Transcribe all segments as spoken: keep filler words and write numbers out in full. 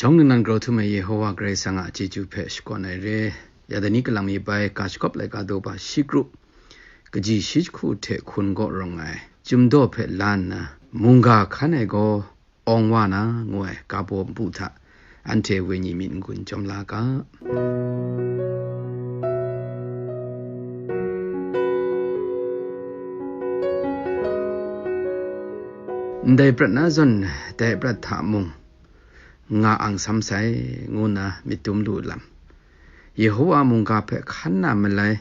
Dawng ningnan grau htum ai Yehowa Karai Kasang a chyeju hpe shakawn ai re. Ya dai ni kalang mi bai ga shagawp laika daw ba shi kru, kaji shi jahku hte hkun gaw rawng ai, Chyum daw hpe la nna, mungga hkan ai gaw awng wa na, ngu ai ga baw npu hta, anhte wenyi myit n-gun chyawm la ga. Ndai prat na zawn, dai prat hta mung, nga angsam sai, ngu nna myit dum lu lam. Yehowa mungga hpe hkan na malai,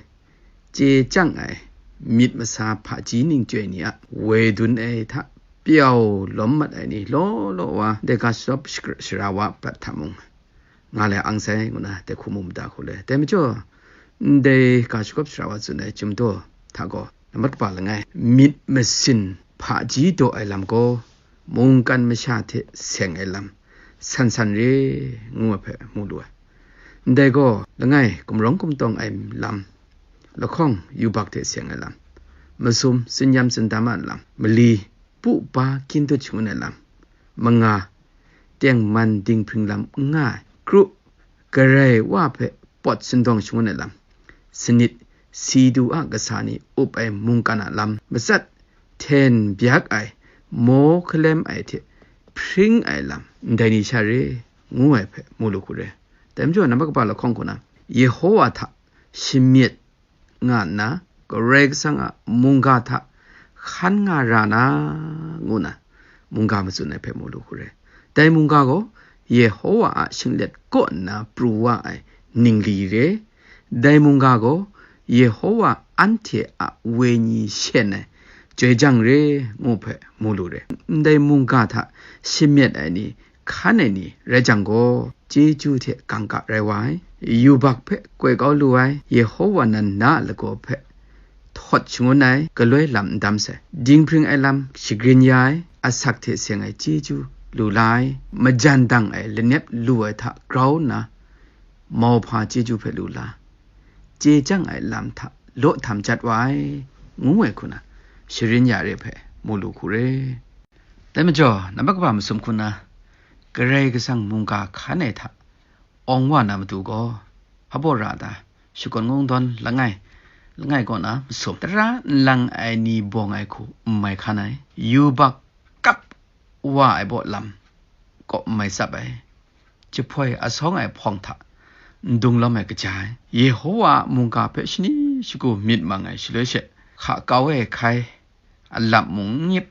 chye chyang ai myit masa hpaji ning chyoi ni a woi dun ai hta pyau lawm mat ai ni law law wa, dai ga shagawp shara wa prat hta mung, nga lai ang sai, ngu nna dai hku mu mada hku le. Dai majaw, ndai ga shagawp shara wa tsun ai Chyum daw hta gaw, nambat kaba langai, myit masin hpaji daw ai lam gaw, mungkan masha hte seng ai lam san san re, ngu ai hpe mu lu ai. Ndai gaw, langai, gumrawng gumtawng ai lam, lahkawng yubak hte seng ai lam, masum, tsinyam tsindam a lam, mali, pu ba kyindut shangun ai lam, manga, tengman dinghpring lam n nga ai, kru, Karai Wa hpe pawt sindawng shangun ai lam, sanit, si du a kasa ni up ai mungkan a lam, matsat, hten byak ai, maw hkalem ai hte hpring ai lam, ndai ni sha re, ngu ai hpe mu lu hku re. Dai majaw, nambat kaba lahkawng hku na, Yehowa hta shamyet nga nna, Karai Kasang a mungga hta hkan nga ra na, ngu na, mungga matsun ai hpe mu lu hku re. Dai mungga gaw Yehowa a shinglet kaw nna pru wa ai ningli re. Dai mungga gaw Yehowa anhte a wenyi shen ai joi jang re, ngu hpe mu lu re. Ndai mungga hta shamyet ai ni, hkan ai ni rai jang gaw, chyeju hte kangka rai wa ai, yubak hpe koi kau lu ai, Yehowa nan na a lagaw hpe htawt shangun ai galoi lam n dam sai. Dinghpring ai lam shagrin ya ai, asak hte seng ai chyeju lu la ai, majan dang ai lanep lu ai hta grau nna, mauhpa chyeju hpe lu la, chye chyang ai lam hta law htam jat wa ai, ngu ai hku na, sharin ya re hpe mu lu hku re. Dai majaw, nambat kaba masum hku na, Karai Kasang mungga hkan ai hta awng wa na matu gaw, hpa baw ra ta, shakawn kungdawn langai, langai kaw na masum, tara nlang ai ni bawng ai hku n mai hkan ai, yubak kap wa ai baw lam kaw n mai tsap ai, jahpoi asawng ai hpawng hta n dung lawm ai kaja ai. Yehowa a mungga hpe shani shagu myit mang ai shaloi she, hka kau e hkai, alap mung n ngip,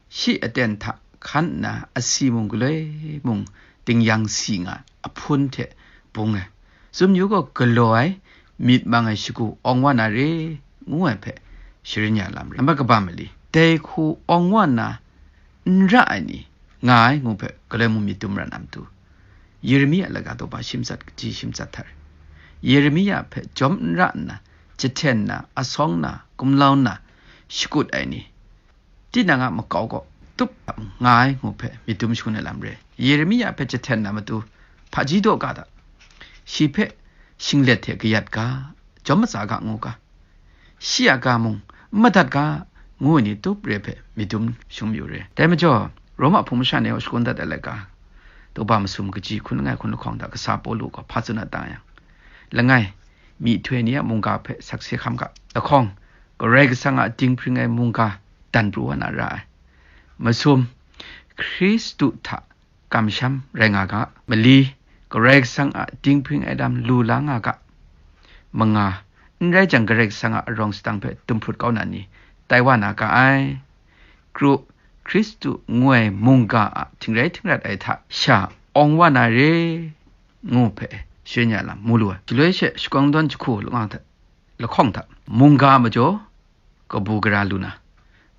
shi aten hta hkan nna asi mung galoi mung dingyang si nga ahpun hte bung ai. Tsun yu gaw galaw ai, myit mang ai shagu awng wa na re, ngu ai hpe sharin ya lam re. Nambat kaba mali, dai hku awng wa na n ra ai ni nga ai, ngu hpe galoi mung myit dum ra na matu, Yeremia laga daw ba shi matsat kaji shi matsat hta re. Yeremia hpe jawm n ra nna, jahten na, asawng na, gumlau na, shakut ai ni, tinang a makau gaw tup nga ai, ngu hpe myit dum shangun ai lam re. Yeremia hpe jahten na matu hpaji daw ga hta, shi hpe shinglet hte kayat ga, jawm matsa ga ngu ga, shi a ga mung n madat ga, ngu ai ni tup re hpe myit dum shangun yu re. Dai majaw, Roma hpung masha ni yawng shakawn dat ai laika, daw ba masum kaji hkun langai hkun lahkawng hta kasa Pawlu gaw hpa tsun na ta yang, langai, myihtoi ni a mungga hpe sakse hkam ga, lahkawng, Karai Kasang a dinghpring ai mungga dan pru wa na ra ai. Masum, Hkristu hta kamsham rai nga ga. Mali, Karai Kasang a dinghpring ai lam lu la nga ga. Manga, n rai jang Karai Kasang a arawng sadang hpe dum hprut kau na ni, tai wa na ga ai. Kru, Hkristu ngu ai mungga a htingrai htingrat ai hta sha awng wa na re, ngu hpe sharin ya lam mu lu ai. Shaloi she shakawn dawn jahku langai hta, lahkawng hta, mungga a majaw kabu gara lu na,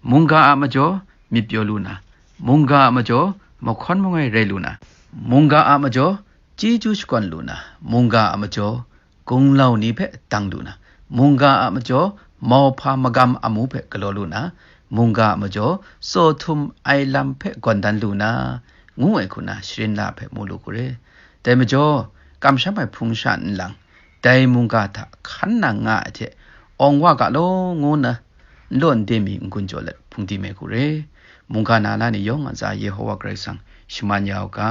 mungga a majaw myit pyaw lu na, mungga a majaw mahkawn mangai rai lu na, mungga a majaw chyeju shakawn lu na, mungga a majaw gunglau ni hpe dang lu na, mungga a majaw mauhpa magam amu hpe galaw lu na, mungga a majaw tsaw htum ai lam hpe gawn dan lu na, ngu ai hku na sharin la hpe mu lu hku re. Dai majaw, kamsham ai hpung sha nlang, dai mungga hta hkan na nga ai hte, awng wa ga law, ngu nna n law n de mi n-gun jaw let hpung di me hku re. Mungga na la ni yawng a ntsa Yehowa Karai Kasang shaman ya u ga.